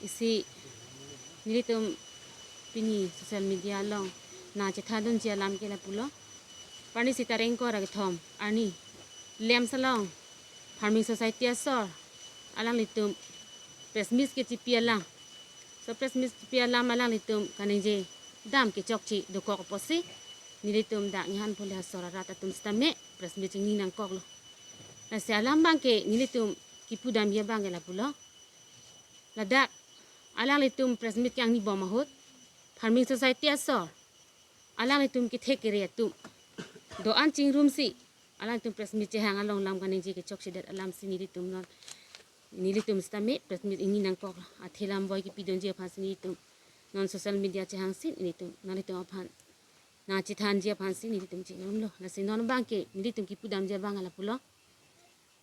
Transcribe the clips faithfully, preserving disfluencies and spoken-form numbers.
Isi nelitum pini social media along nangchethandunji alam ke lapulo. Parni sita ingkoi ra kethom arni LAMPS along Farming Society asor alanglitum press meet kechipi alam. So press meet chipi alam alanglitum kaningje dam kechokche dokok apotsi nelitum dak Inghan Phule asor arat atum sitame press meet chingni nangkoklo. Lasi alam abang ke nelitum kipudamji abang ke lapulo. Ladak alanglitum press meet kangni bom ahut Farming Society asor alanglitum kethek kere atum do-an chingrumsi alanglitum press meet chehang along lam kaningje kechokchedet alamsi nelitum non, nelitum sitame press meet ingni nangkok athe lam voi kipidunji aphansi nelitum non social media chehangsi nelitum nanglitum aphan nangchethanji aphansi nelitum chingrumlo. Lasi non abang ke nelitum kipudamji abang lapulo.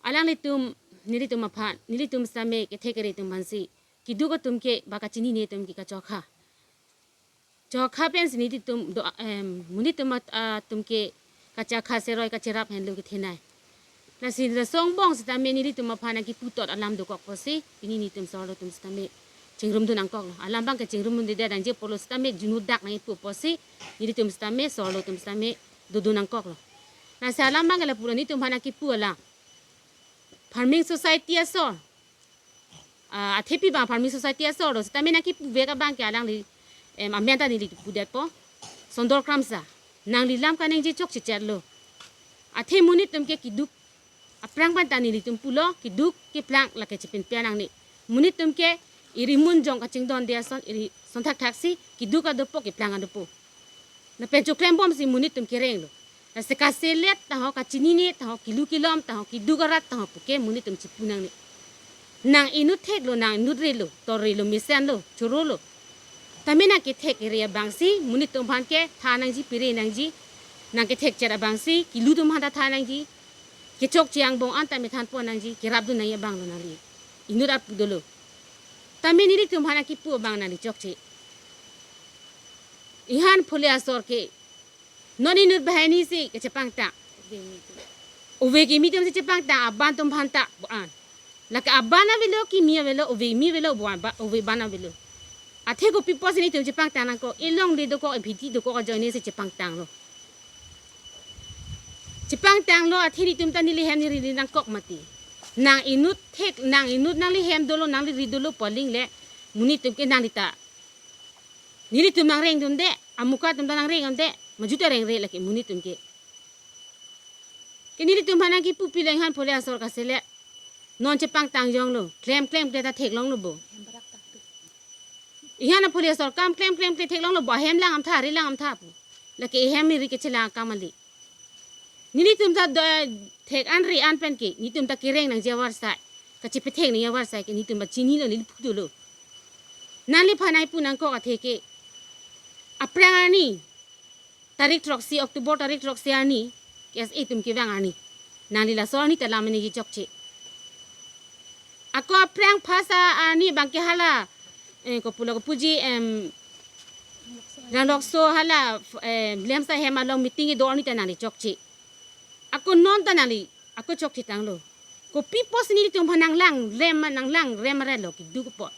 Alanglitum nelitum aphan, nelitum sitame kethek kere atum aphansi keduk atum ke ba kachinine atum ke kachokha. Chokha pensi nelitum do, em, monit atum at-, atum ke kachokha seroi kacherap henlo kethenei. Lasi laso angbong sitame nelitum aphan nangkiputot alam dokok apotsi pini nelitum sorlo atum sitame chingrumdun nangkoklo. Alam abang ke chingrumdunde dangje pulo sitame junudak nangkipu apotsi nelitum sitame sorlo atum sitame dodun nangkoklo. Lasi alam abang ke lapulo, nelitum aphan nangkipu alam. Farming Society asor, ah, athepi abang Farming Society asor do sitame nangkipuvek abang ke alangli, em, amen ta neli pudetpo. Sondor Kramsa, nangli lam kaningje chokchechetlo. Athe monit atum ke keduk aphrang abang ta nelitum pulo, keduk keplang lake chepinpia nangne. Monit atum ke iri munjong kachingdonde ason iri sonthak thaksi keduk adopo keplang adopo. Lapen choklembomsi monit atum kerenglo. Lasi kaselet taho, kachinine taho, kilu kilom taho, keduk arat taho puke monit atum chipu nangne. Nang inut theklo, nang inut relo, torelo, mesenlo, chorolo. Tame nangkethek kere abangsi monit atum aphan ketha nangji, pire nangji, nangkethekchet abangsi kilu atum aphan ta tha nangji. Kechokche angbong anta methanpon nangji, kerapdun nangji abanglo nangli. Inut apu dolo. Tame nelitum aphan nangkipu abang nangli chokche. Inghan Phule asor ke non inut banghini si kechepangtang. Ove kimi atumsi chepangtang, aban atum aphan ta bo-an. Lake aban avelo, kimi avelo, ove kimi avelo, bo-an ba, ove aban avelo. Athe kopi apotsi nelitum chepangtang nangkok, elongle dokok, ebhiti dokok ajoinesi chepangtanglo. Chepangtanglo, athe nelitum ta neli hem neli ri nangkok mati. Nang inut thek, nang inut nangli hem dolo, nangli ri dolo pu aling le, monit atum ke nangli ta, nelitum nangrengdunde, amuka atum ta nangrengdunde, maju ta rengre lake monit atum ke. Ke nelitum aphan nangkipupilo Inghan Phule asor kaselet. Non chepangtang jonglo, klem klem kle ta theklonglo bo. Inghan Phule asor akam klem klem kle theklonglo bo, ahem lang amtha, ari lang amtha pu. Lake ehem iri kechelang akam kali. Nelitum ta do, thek an ri an pen ke, nelitum ta kereng nangji avarsai, kachepethek nangji avarsai ke nelitum ta chinilo, neli pudolo. Nangliphan nangkipu nangkok athe ke, aphrang arni, tarik throksi, October tarik throksi arni, K S A atum kevang arni, nangli laso arni ta lam nangji chokche. Ako aphrang phasa arni abang ke hala, eh, kopulo kopuji, em, Ranglokso hala, em, LAMPS ahem along meeting kedo arni ta nangli chokche. Ako non ta nangli, ako chokche tanglo. Kopi apotsi nelitum aphan nanglangrem, nanglangrem arelo keduk apot.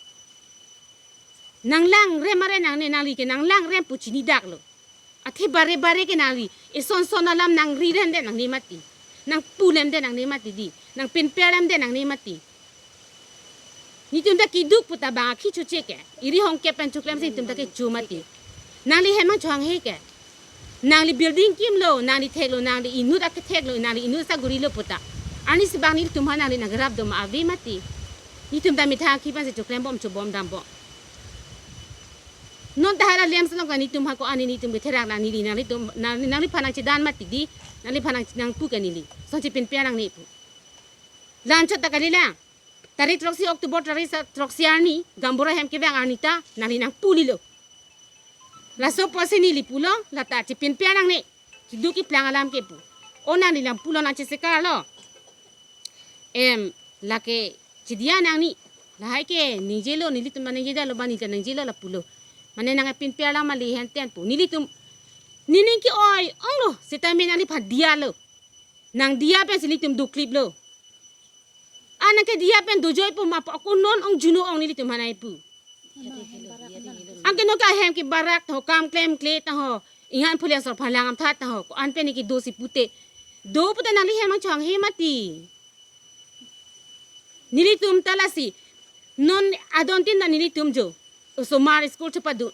Nanglangrem are nangne, nangli ke nanglangrem pu chinidaklo. Athe bare bare ke nangli eson son alam nangriremde nangne mati. Nangpulemde nangne mati di. Nangpinperlemde nangne mati. Nelitum ta keduk pu ta bang akhi choche ke. Iri hongke pen choklemsi nelitum ta kecho mati. Nangli hem nangchohanghe ke. Nangli building kimlo, nangli theklo, nangli inut aketheklo, nangli inut sagurilo pu ta. Arnisi bang nelitum aphan nangli nangrap do ma ave mati. Nelitum ta methang akhi pensi choklembom chobom dambom. Non ta hala LAMPS along ka nelitum hako ani nelitum ketherak nangli, nanglitum, nang, nangliphan nangchedan mati di, nangliphan nang, nangpu ke neli. Son chepinpia nangne pu. Lanchot ta kalilang. Tarik throksi October tarik sa, throksi arni, gaonbura ahem kevang arni ta, nangli nangpulilo. Laso apotsi neli pulo, lata chepinpia nangne, keduk keplang alam ke pu. O nangli nangpulo nangchesekarlo. Em, lake, chediya nangne, lahai ke, ningjelo, nelitum ta ningjelo, ba neli ta ningjelo lapulo. Mane nangpinpia alam ali henten pu. Nelitum, nening ke-oi, onglo, sitame nangliphan diyalo. Nangdiya pensi nelitum dokliplo. A nangkediya pen dojoi pu ma pu ako non ong juno ong nelitum aphan nangkipu. Anke non ke ahem kebarak ta ho, kam klemkle ta ho, inghan phule asor phalang amtha ta ho, ko-an pen ne kedo si pute. Do pute nangli hem nangchohang he mati. Nelitum ta lasi. Non adon tin ta nelitum jo. Osomar school chepadun.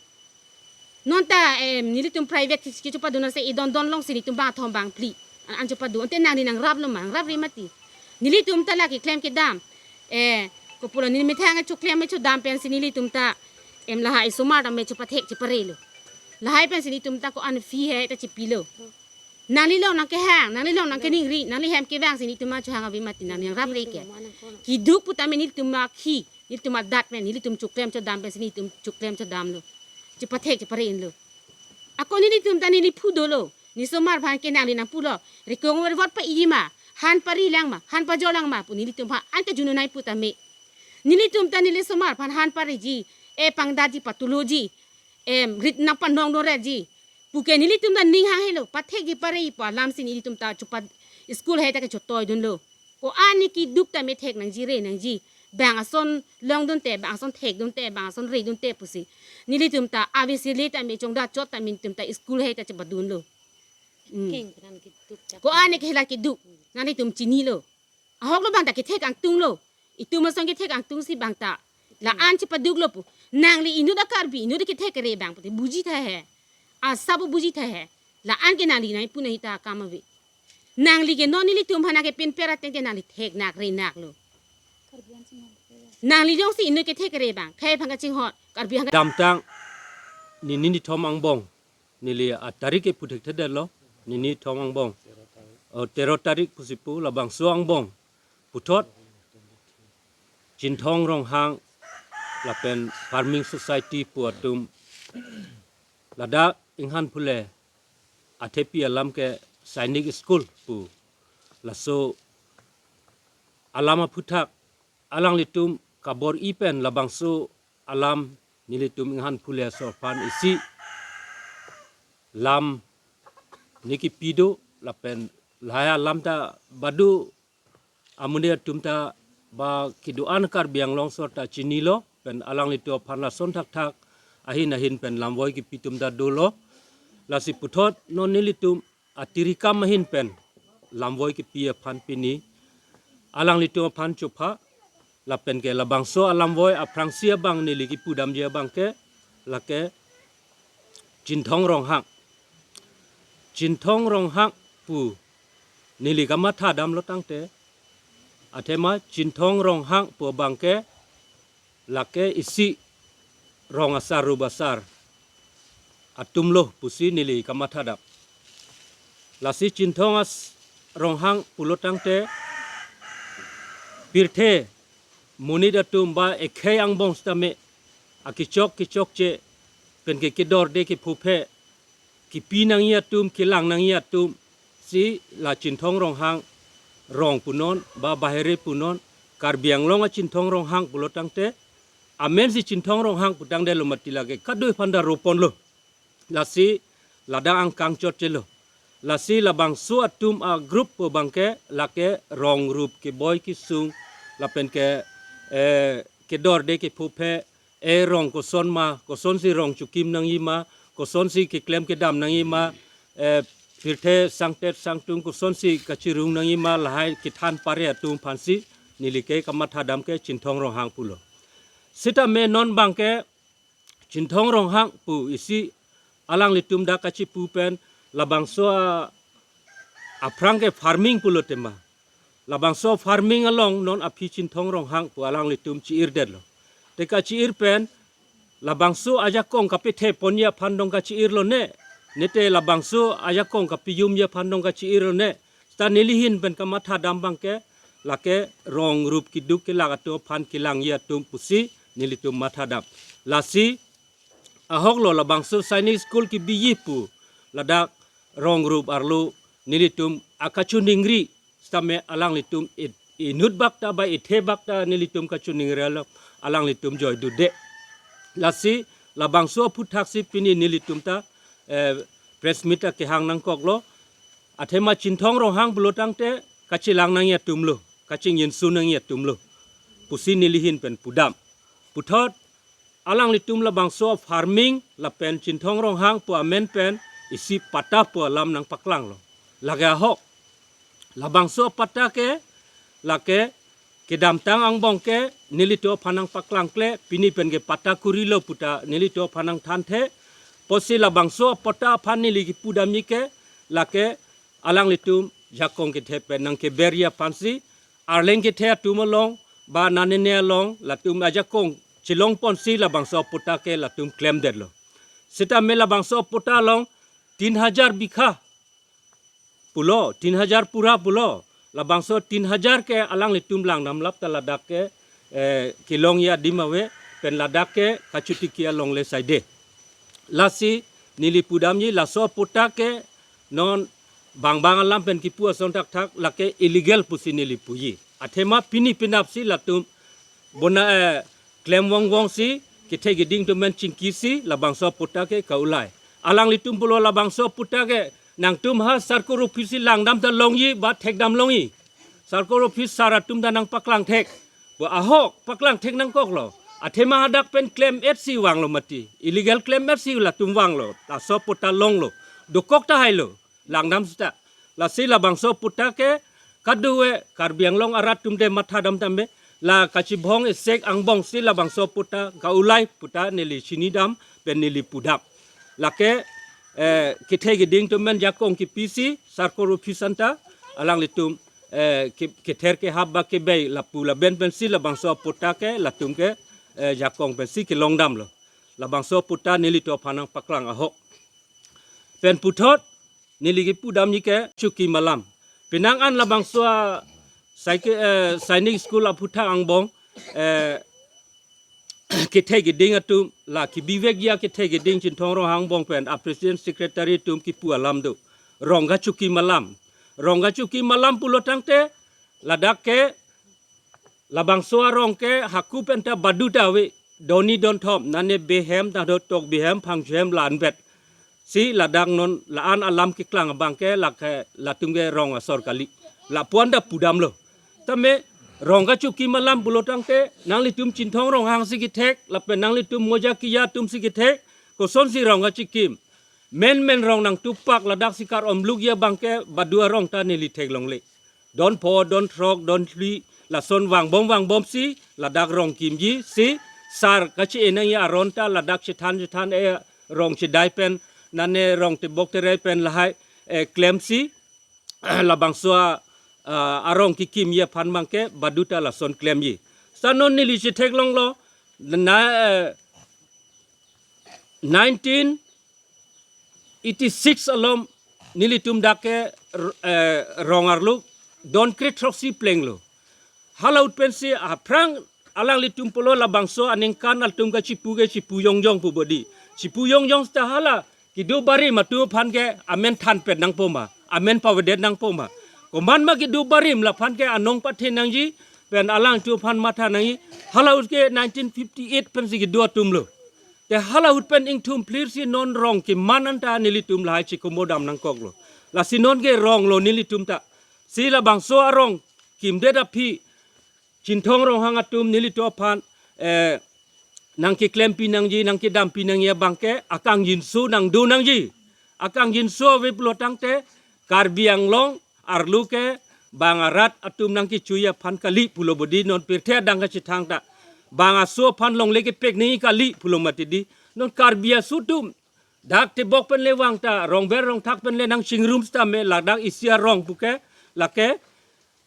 Non ta, em, nelitum private ke, ke chepadun ase idon don long si nelitum bangthom bangphli. An, an chepadun. Ante nangli nangrap lo ma, nangrap re mati. Nelitum ta la keklem kedam. Eh, kopulo neli methang choklem chodam pen si nelitum ta. Em, lahai osomar ta me chepathek chepare lo. Lahai pen si nelitum ta ko-an fee he ta chepilo. Nangli long nangkehang, nangli long nangkeningri, nangli hem kevang si nelitum achohang ave mati, nangli nangrap re ke. Keduk putame nelitum akhi, nelitum adat pen, nelitum choklem chodam pen si nelitum choklem chodam lo. Chepathek chepare lo. Ako nelitum ta neli phu dolo. Ne osomar aphan ke nangli nangpulo. Rikong vervot pa-i ma, han pari lang ma, han pajor lang ma, pu nelitum aphan an kejununai putame. Nelitum ta neli osomar aphan han pariji, e pangdakji patuloji, em, rit nangpanong doreji. Puke nelitum ta ning hang helo, pathekji pare pu alam si nelitum ta chepa school he ta kechotoi dunlo. Ko-an ne keduk tame thek nangji re nangji. Bang ason long dunte, bang ason thek dunte, bang ason re dunte pusi. Nelitum ta avisile tame chongda chot tame nelitum ta school he ta chepadunlo. Hmm. Ko-an ne kehela keduk, nanglitum chinilo. Ahok lo bang ta kethek angtung lo. Itum asong kethek angtung si bang ta. La-an chepaduk lo pu. Nangli inut a Karbi, inut kethek kere bang pute buji tha he. Asa bo buji tha he. La-an ke nangli nangpu nangji ta akam ave. Nangli ke non nelitum aphan ke pinper ateng ke nangli thek nak re nak lo. Nangli jongsi inut kethek kere bang. Khei aphan kachinghon. Karbi aphan damtang, ne nithom angbong. Neli atarik ke puthekthedetlo, ne nithom angbong. O, tero tarik pusi pu, labangso angbong. Puthot, Chinthong Ronghang, lapen Farming Society pu atum. Ladak inghan phule, athepi alam ke Sainik School pu. Laso alam aphuthak, alanglitum kabor-i pen labangso alam nelitum inghan phule asor aphan isi lam ne kepi do lapen lahai alam ta badu amonit atum ta ba kedo-an Karbi Anglong asor ta chinilo pen alanglitum aphan lason thakthak ahin ahin pen lamvoi kepi atum ta dolo. Lasi puthot non nelitum atiri kam ahin pen lamvoi kepi aphan pini alanglitum aphan chopha lapen ke labangso alamvoi aphrangsi abang neli kipudamji abang ke lake Chinthong Ronghang. Chinthong Ronghang pu neli kamathadamlo tangte athema Chinthong Ronghang pu abang ke lake isi rong asar rup asar atumlo pusi neli kamathadam. Lasi Chinthong as Ronghang pulo tangte pirthe monit atum ba ekhei angbong sitame akechok kechokche pen ke kedorde kephophe kepi nangji atum, kelang nangji atum, si la Chinthong Ronghang rong punon, ba bahere punon, Karbi Anglong a Chinthong Ronghang pulo tangte, amen si Chinthong Ronghang putangdetlo mati lake, kadoi aphan ta roponlo. Lasi ladak angkang chotchelo. Lasi labangso atum a group pu abang ke, lake rong rup keboi kesung, lapen ke, eh, kedorde kephophe, e rong koson ma, kosonsi rong chokim nangji ma, kosonsi keklem kedam nangji ma, eh, pirthe sangtet sangtung kosonsi kachirung nangji ma, lahai kethan pare atum aphansi neli ke kamathadam ke Chinthong Ronghang pulo. Sitame non abang ke Chinthong Ronghang pu isi alanglitum dak kachipu pen labangso a aphrang ke farming pulo tema. Labangso farming along non aphi Chinthong Ronghang pu alanglitum chi-irdetlo. Te kachi-ir pen labangso ajakong kapethe ponji aphan dong kachi-irlo ne. Nete labangso ajakong kapejumji aphan dong kachi-irlo ne. Seta neli ahin pen kamathadam abang ke lake rong rup keduk kelak atum aphan kelangji atum pusi nelitum mathadam. Lasi ahoklo labangso Sainik School kebiji pu ladak rong rup arlo nelitum akachiningri sitame alanglitum it-, inut bak ta ba ithe bak ta nelitum kachiningri lo alanglitum joidude. Lasi labangso aphuthaksi pini nelitum ta, eh, press meet ta kehang nangkoklo. Athema Chinthong Ronghang pulo tangte kachelang nangji atumlo, kachingjinso nangji atumlo pusi neli ahin pen pudam. Puthot alanglitum labangso farming lapen Chinthong Ronghang pu amen pen isi patta pu alam nangpaklanglo. Lake ahok. Labangso patta ke lake kedamtang angbong ke nelitum aphan nangpaklangkle, pini pen ke patta kurilo puta nelitum aphan nangthanthe. Pusi labangso patta aphan neli kipudamji ke lake alanglitum jakong kethe pen nangkeberji aphansi, arleng kethe atum along ba nanene along latum ajakong chelongponsi labangso patta ke latum klemdetlo. Sitame labangso patta along tin hajar bikha pulo, tin hajar pura pulo. Labangso tin hajar ke alanglitum langdamlap ta ladak ke, eh, kelongji adim ave, pen ladak ke kachotiki alongle saide. Lasi neli pudamji laso patta ke non bangbang alam pen kipu ason thakthak lake illegal pusi neli puji. Athema pini penapsi latum bona, eh, klem vongvongsi kethe keding atum pen chingkisi labangso patta ke ka-ulai. Alanglitum pulo labangso patta ke nangtum ha circle office si langdam ta longji ba thekdam longji. Circle office sar atum ta nangpaklangthek. Bo ahok paklangthek nangkoklo. Athema hadak pen klem-etsi vanglo mati. Illegal klem-etsi latum vanglo. Laso patta longlo. Dokok tahailo. Langdam seta. Lasi labangso patta ke kadokave Karbi Anglong arat atum de mathadam tame. La kachibong isek angbongsi labangso patta ka-ulai puta neli chinidam pen neli pudam. Lake, eh, kethe keding atum pen jakong kipisi circle office anta alanglitum, eh, ke-, kether kehap ba kebei lapu laben pensi labangso patta ke latum ke, eh, jakong pensi kelongdamlo. Labangso patta nelitum aphan nangpaklang ahok. Pen puthot neli kipudamji ke chokim alam. Penang an labangso a saike, eh, Sainik School aphuthak angbong, eh, kethe keding atum la kibivekji akethe keding Chinthong Ronghang angbong pen a president secretary atum kipu alam do. Rong kachokim alam. Rong kachokim alam pulo tangte ladak ke labangso arong ke hako pen ta baduta ave, doni donthom, nane behem, ta do tok behem, phangcho hem la-anvet. Si ladak non la-an alam keklang abang ke lake latum ke rong asor kali. Lapu-an ta pudamlo. Tame rong kachokim alam pulo tangte nanglitum Chinthong Ronghang si kethek, lapen nanglitum Mojakiya atum si kethek, kosonsi rong kachikim. Menmen rong nangtupak ladak si kar-omlukji abang ke badu arong ta neli theklongle. Don pho, don throk, don phli, lason vangbom vangbomsi ladak rong kimji, si sar kachi-e nangji aron ta ladak chethan chethan-e rong chedai pen, nane rong tebok terei pen lahai, eh, klemsi, labangso a, ah, arong kikimji aphan abang ke baduta lason klemji. Seta non neli chetheklonglo, na, eh, nineteen eighty-six alom nelitum dak ke, eh, rong arlo don kre throksi plenglo. Hala ahut pensi aphrang alanglitum pulo labangso aningkan atum kachipu ke chipu jongjong pu bodi. Chipu jongjong seta hala kedo barim atum aphan ke amen thanpet nangpo ma, amen pavedet nangpo ma. Komat ma kedo barim laphan ke anong pathe nangji, pen alangtum aphan matha nangji. Hala ahut ke nineteen fifty-eight pensi kedo atumlo. Te hala ahut pen ingthum phlir si non rong keman anta nelitum lahai chikomodam nangkoklo. Lasi non ke ronglo nelitum ta. Si labangso arong kimdet aphi Chinthong Ronghang atum nelitum aphan, eh, nangkeklempi nangji, nangkedampi nangji abang ke akangjinso nangdo nangji. Akangjinso ave pulo tangte Karbi Anglong arlo ke bang arat atum nangkechui aphan kali pulo bodi, non pirthe adang kachethang ta bang aso aphan longle kepek nangji kali pulo mati di. Non Karbi aso atum dak tebok pen le vang ta, rongver rongthak pen le nangchingrum sitame ladak isi arong puke lake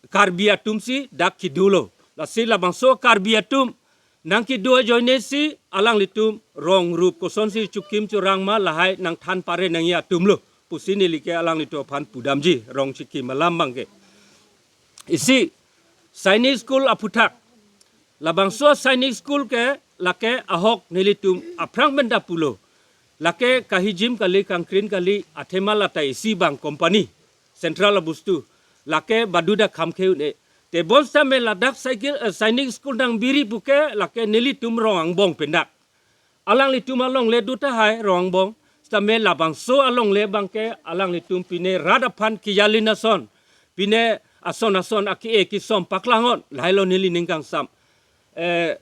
Karbi atum si dak kedolo. Lasi labangso Karbi atum nangkedo ajoine si alanglitum rong rup kosonsi chokim chorang ma lahai nangthan pare nangji atumlo pusi neli ke alanglitum aphan pudamji rong chikim alam abang ke. Isi Sainik School aphuthak. Labangso Sainik School ke lake ahok nelitum aphrang pen ta pulo. Lake kahijim kali, kangkrin kali, athema lata isi abang company, central abustu. Lake baduta kham khe un-e. Tebon sitame ladak cycle, eh, Sainik School nangbiri puke lake nelitum rong angbong pendak. Alanglitum alongle do tahai rong angbong. Sitame labangso alongle abang ke alanglitum pine rat aphan kejalin ason, pine ason ason ake-e kesom paklang-ot lahailo neli ning kangsam. Eh,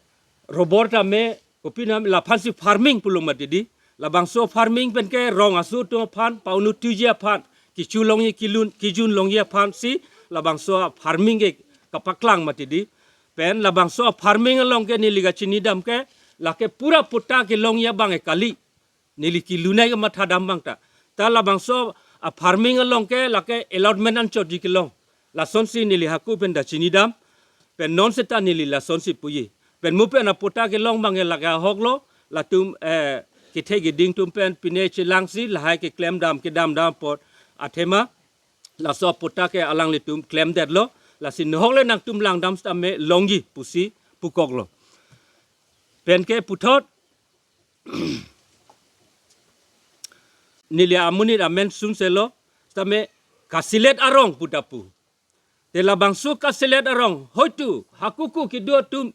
robor tame Kopi nam laphan si farming pulo mati di. Labangso farming pen ke rong aso atum aphan, paunu tuji aphan, kichu longji kilun, kijun longji aphan si labangso farming ke kapaklang mati di. Pen labangso farming along ke neli kachini dam ke, lake pura patta kelongji abang ke kali. Neli kelun ai kamatha dam abang ta. Ta labangso a farming along ke lake allotment anchotji kelong. Lasonsi neli hako pen ta chini dam. Pen non seta neli lasonsi puji. Pen mo pen apatta kelong abang ke lake ahok lo. Latum, eh, kethe keding atum pen pine chelangsi lahai keklem dam kedam dam apot athema laso apatta ke alanglitum klemdetlo. Lasi nohok le nangtum langdam sitame longji pusi pukoklo. Pen ke puthot neli amonit amen sunselo, sitame kaselet arong pu ta pu. Te labangso kaselet arong, hoitu, hakuku kedo atum,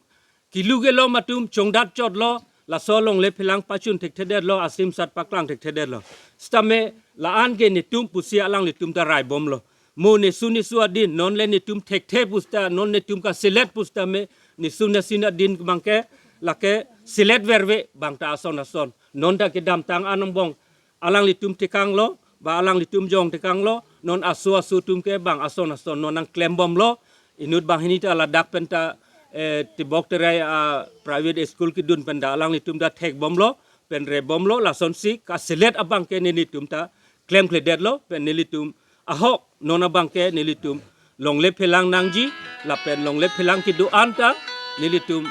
kelu kelom atum, chongdat chotlo, laso alongle phelang pachun thekthedetlo, asim sat paklang thekthedetlo. Sitame la-an ke netum pusi alanglitum ta raibomlo. Mo nesu nesu adin, non le netum thekthe pu sita, non netum kaselet pu sitame, nesu nesin adin abang ke, lake selet verve abang ta ason ason. Non ta kedamtang angbong alanglitum tekanglo, ba alanglitum jong tekanglo, non aso aso atum ke abang ason ason, non nangklembomlo, inut banghini ta ladak pen ta, eh, tebok terai a private school kedun pen ta alanglitum ta thekbomlo, pen rebomlo, lasonsi kaselet abang ke nelitum ta klemkledetlo, pen nelitum ahok, non abang ke nelitum longle phelang nangji, lapen longle phelang kedo-an ta, nelitum,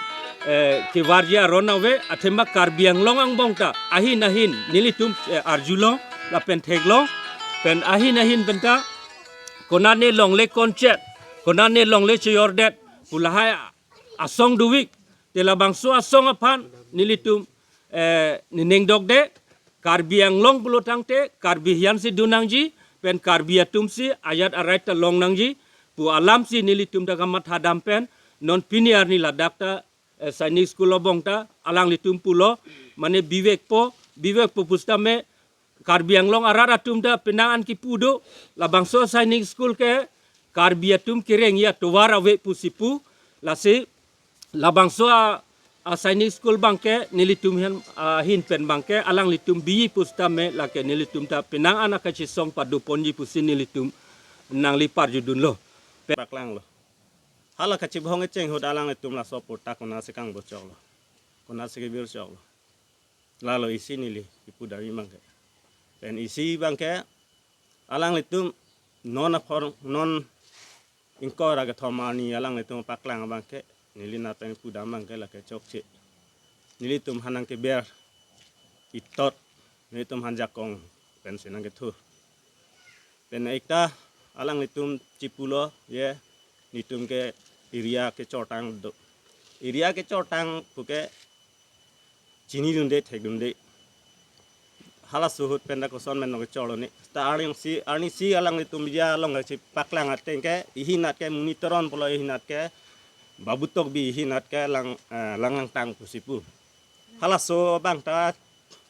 eh, kevarji aron ave, athema Karbi Anglong angbong ta, ahin ahin, nelitum, eh, arjulong, lapen theklong, pen ahin ahin pen ta, konane longle konchet, konane longle cheyordet, pu lahai asong dovik, te labangso asong aphan, nelitum, eh, nening dokde, Karbi Anglong pulo tangte, Karbi hian si dun nangji, pen Karbi atum si ajat arai ta long nangji, pu alam si nelitum ta kamatha dam pen, non pini arni ladak ta, eh, Sainik School abong ta, alanglitum pulo, mane bivekpo, bivekpo pu sitame, Karbi Anglong arat atum ta penang an kipu do, labangso Sainik School ke, Karbi atum kerengji atovar ave pusi pu, lasi, labangso a, a Sainik School abang ke nelitum ahin, ahin pen abang ke alanglitum biji pu sitame lake nelitum ta penang an akachesong padoponji pusi nelitum nangli parjudunlo. Paklanglo. Hala kachibhong kecheng ahut alanglitum laso patta konatsi kangbochoklo. Konatsi kebirchoklo. Lalo isi neli kipu dam abang ke. Pen isi abang ke alanglitum non aphor non ingkoi ra kethom arni alanglitum paklang abang ke, neli nat pen pu dam abang ke lake chokche. Nelitum aphan nangkeber itot, nelitum aphan jakong pensi nangkethu. Pen ekta alanglitum chipulo, ye, netum ke area kechortang do. Area kechortang puke chinidunde, thekdunde. Halaso ahut pen ta koson pen nangkechorlo ne. Ta arnisi, arnisi alanglitum bia along kachipaklang ateng ke, ihinat ke Muni Teron pulo, ihinat ke Babu Tokbi, ihinat ke Lang, eh, Lang Angtang pusi pu. Halaso abang ta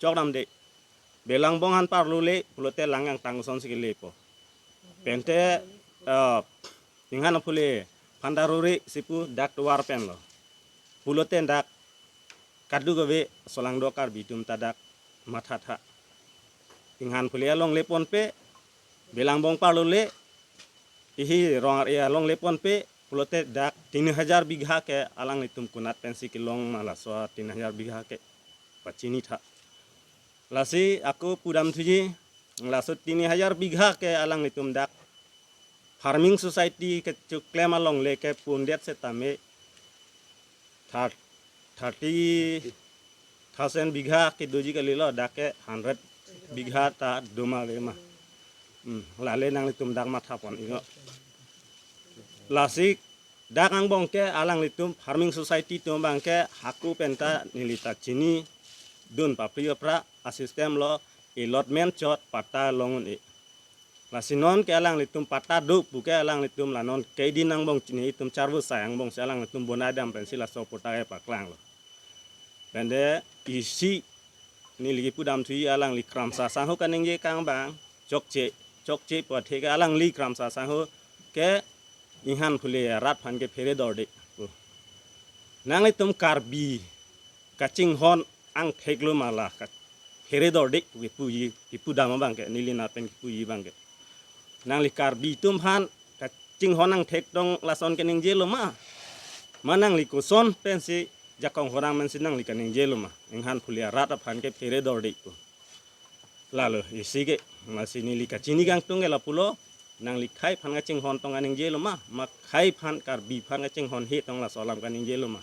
chokdamde. Belangbong aphan parlule, pulote Lang Angtang asonsi kelepo. Pente, eh, inghan aphule, Phandaruri si pu dak tovar penlo. Pulote dak kadokave solangdo Karbi atum ta dak mathatha. Inghan aphule alongle ponpe, Belangbong parlule, ihi rong-ar alongle ponpe, pulote dak tin hajar bigha ke alanglitum konat pensi kelong ma laso tin hajar bigha ke pachinitha. Lasi ako pu dam thuji, laso tin hajar bigha ke alanglitum dak farming society kechoklem alongle ke pundet setame thir-, thirty thousand bigha kedoji kalilo, dak ke hundred bigha ta do ma ave ma. Hmm, lale nanglitum dak mathapon ingo. Lasi dak angbong ke alanglitum farming society atum abang ke hako pen ta neli ta chinidun papri apra a system lo allotment chot patta long un-e. Lasi non ke alanglitum patta do puke alanglitum la non keding angbong chini itum charvo sai angbong si alanglitum bonai dam pensi laso patta ke paklanglo. Pende isi neli kipu dam thuji alangli Kramsa Sangho kaningje kang abang chokche, chokche pu athe ke alangli Kramsa Sangho ke inghan aphule rat aphan ke phere dorde pu. Nanglitum Karbi kachinghon angthek lo ma la ka phere dordik pu kipuji, kipudam abang ke, neli nat pen kipuji abang ke. Nangli Karbi atum aphan kachinghon angthek tong lason kaningje lo ma? Ma nangli koson pensi jakong horang pensi nangli kaningje lo ma? Inghan phule arat aphan ke phere dordik pu. Lalo isi ke, masi neli kachini kangtung ke lapulo, nangli khei aphan kachinghon tong kaningje lo ma? Ma khei aphan, Karbi aphan kachinghon he tong laso alam kaningje lo ma?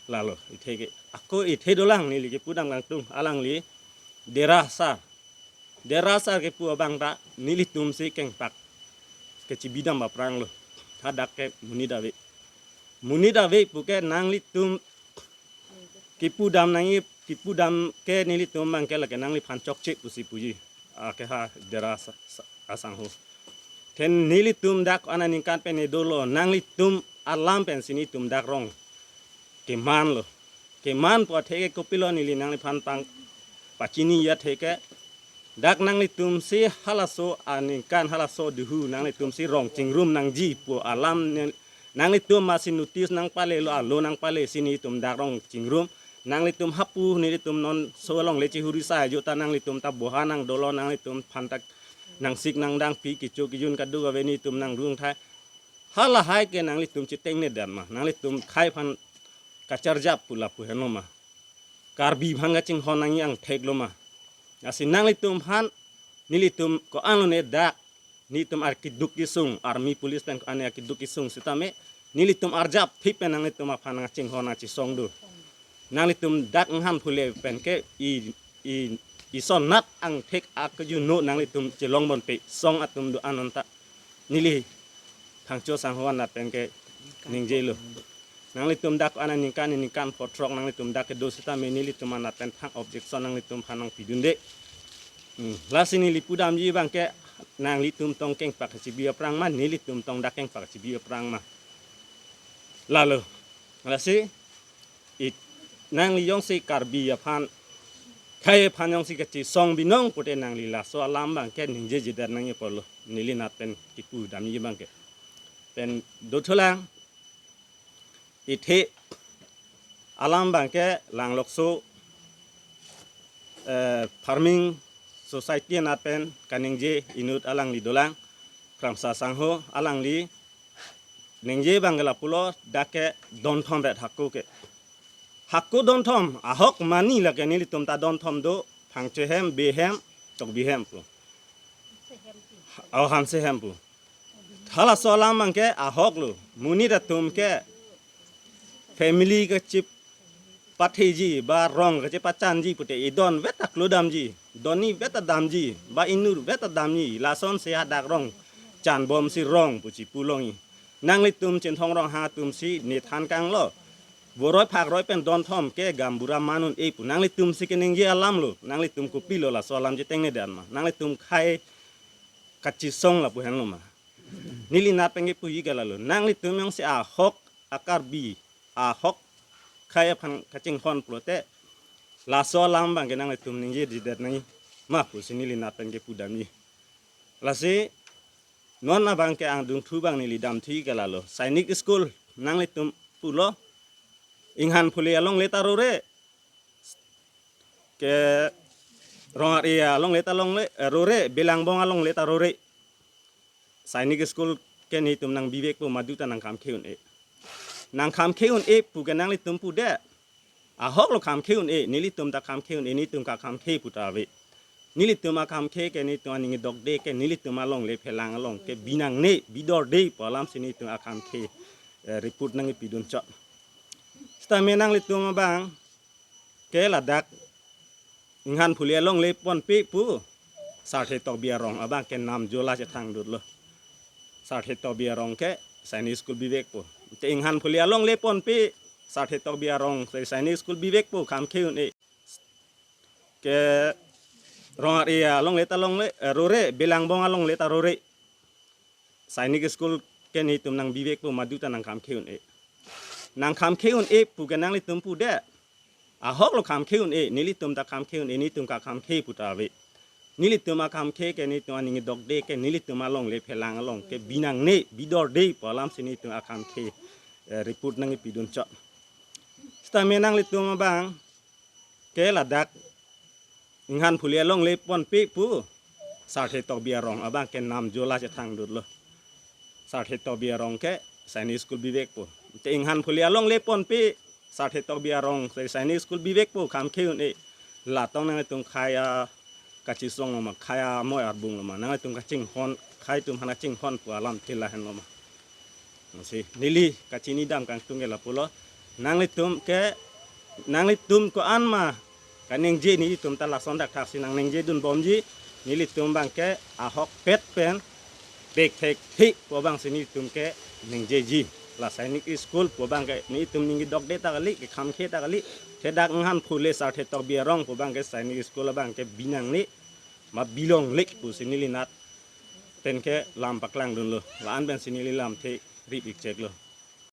Lalo ithe ke, ako ithe dolang neli kipudam kangtung, alangli Dera Sar. Dera Sar kipu abang ta nelitum si kengpak kachibidam aphrang lo. Hadak ke monit ave. Monit ave pu ke nanglitum kipudam nangji, kipudam ke nelitum abang ke lake nangliphan chokche pusi puji. Ake ha Dera Sa-, Sa-, Asangho. Then nelitum dak ko-an aningkan pen dolo, nanglitum alam pensi nelitum dak rong keman lo. Keman pu athe ke kopilo neli nangliphan pang pachini ya athe ke. Dak nanglitum si halaso aningkan, halaso duhu nanglitum si rong chingrum nangji pu alam ne-, nanglitum masi notice nangpale lo, alo nangpale si nelitum dak rong chingrum. Nanglitum hapu nelitum non so alongle chihuri sa ajo ta nanglitum ta boha nang dolo, nanglitum aphan ta nangsik nangdangpi, kicho kijun kaduk ave nelitum nangrung thai. Halahai ke nanglitum chitengne dan ma? Nanglitum khei aphan kacharjap pu lapu henlo ma? Karbi aphan kachinghon nangji angthek lo ma? Lasi nanglitum aphan nelitum ko-an lone dak, nelitum akiduk kisung, army police pen ko-an akiduk kisung sitame, nelitum arjap thip pen nanglitum aphan nangchinghon nangchisong do. Nanglitum dak inghan phule pen ke i, i, isonat angthek akejun no nanglitum chelong bonpe, song atum do-an anta. Neli Thangcho Sangho anat pen ke ningje lo. Nanglitum dak ko-an aningkan, aningkan photrok nanglitum dak kedo sitame nelitum anat pen thang objection nanglitum aphan nangpidunde. Hmm. Lasi neli pudamji abang ke nanglitum tong kengpak kachibi aphrang ma, nelitum tong dak kengpak kachibi aphrang ma? Lalo. Lasi it, nangli jongsi Karbi aphan, khei aphan jongsi kachisong binong pute nangli laso alam abang ke ningjejedet nangji apotlo. Neli nat pen kipudamji abang ke. Pen dothulang, ithe alam abang ke Langlokso, eh, Farming Society anat pen kaningje inut alangli dolang, Kramsa Sangho, alangli ningje abang ke lapulo, dak ke donthom ret hako ke. Hako donthom, ahok mani lake nelitum ta donthom do, Phangcho hem, Bey hem, Tokbi hem pu. Oh, Hanse hem pu. Halaso alam abang ke ahok lo. Monit atum ke family kachipatheji, ba rong kachipachanji pute idon vet ta klodamji, donni vet ta damji, ba inut vet ta damji, lasonsi hadak rong chanbomsi rong pu chipulongji. Nanglitum Chinthong Ronghang atum si nethan kanglo. Boroi phakroi pen donthom ke gaonbura man un-e pu nanglitum si keningje alam lo, nanglitum kopilo laso alam chitengne dan ma? Nanglitum khei kachisong lapu henlo ma? Neli nat pen kipuji ke lalo. Nanglitum jongsi ahok a-Karbi, ahok khei aphan kachinghon pulote, laso alam abang ke nanglitum ningjejedet nangji ma pusi neli nat pen kipudamji. Lasi non abang ke angdungthu abang neli damthu ke lalo. Sainik School nanglitum pulo, inghan phule alongle ta rore, ke Rong-ar-e alongle ta longle, eh, rore, Belangbong alongle ta rore. Sainik School ke nelitum nangbi vekpo, madu ta nangkhamkhe un-e. Nangkhamkhe un-e pu ke nanglitum pudet. Ahok lo khamkhe un-e, nelitum ta khamkhe un-e, nelitum kakhamkhe pu ta ave. Nelitum akhamkhe ke nelitum aning dokde ke nelitum alongle phelang along ke binangne, bidorde pu alamsi nelitum akhamkhe, eh, report nangkipidun chot. Sitame nanglitum abang ke ladak inghan phule alongle ponpe pu Sarthe Tokbi Arong abang ke namjo la chethangdutlo. Sarthe Tokbi Arong ke Sainik School bivekpo. Te inghan phule alongle ponpe Sarthe Tokbi Arong Sainik School bivekpo, khamkhe un-e. Ke Rong-ar-e alongle ta longle, eh, rore, Belangbong alongle ta rore. Sainik School ke nelitum nangbi vekpo, madu ta nangkhamkhe un-e. Nangkhamkhe un-e pu ke nanglitum pudet. Ahok lo khamkhe un-e, nelitum ta khamkhe un-e, nelitum kakhamkhe pu ta ave. Nelitum akhamkhe ke nelitum aning dokde ke nelitum alongle phelang along ke binangne, bidorde pu alamsi nelitum akhamkhe, eh, report nangkipidun chot. Sitame nanglitum abang Ke ladak Inghan Phule alongle ponpe pu Sarthe Tokbi arong abang ke namjo la chethang dutlo. Sarthe Tokbi arong ke Sainik School bivek pu. Te Inghan Phule alongle ponpe Sarthe Tokbi arong se Sainik School bivek pu kham khe un-e. Latong nanglitum khei akachisong lo ma, khei amoi arbung lo ma, nanglitum kachinghon, khei atum aphan kachinghon pu alam thila hen lo ma. Si neli kachini dam kangtung ke lapulo. Nanglitum ke, nanglitum ko-an ma kaningje, netum ta lason dak thak si nangningje dun bomji. Nelitum abang ke ahokpet pen bek thek thik pu abang si netum ke ningjeji. La Sainik School pu abang ke netum ningje dokde ta kali, kekham khe ta kali. Te dak Inghan Phule Sarthe Tokbi arong pu abang ke Sainik School abang ke binangle ma bilongle pusi neli nat pen ke lam paklang dunlo. La-an pensi neli lamthe rip ik cheklo.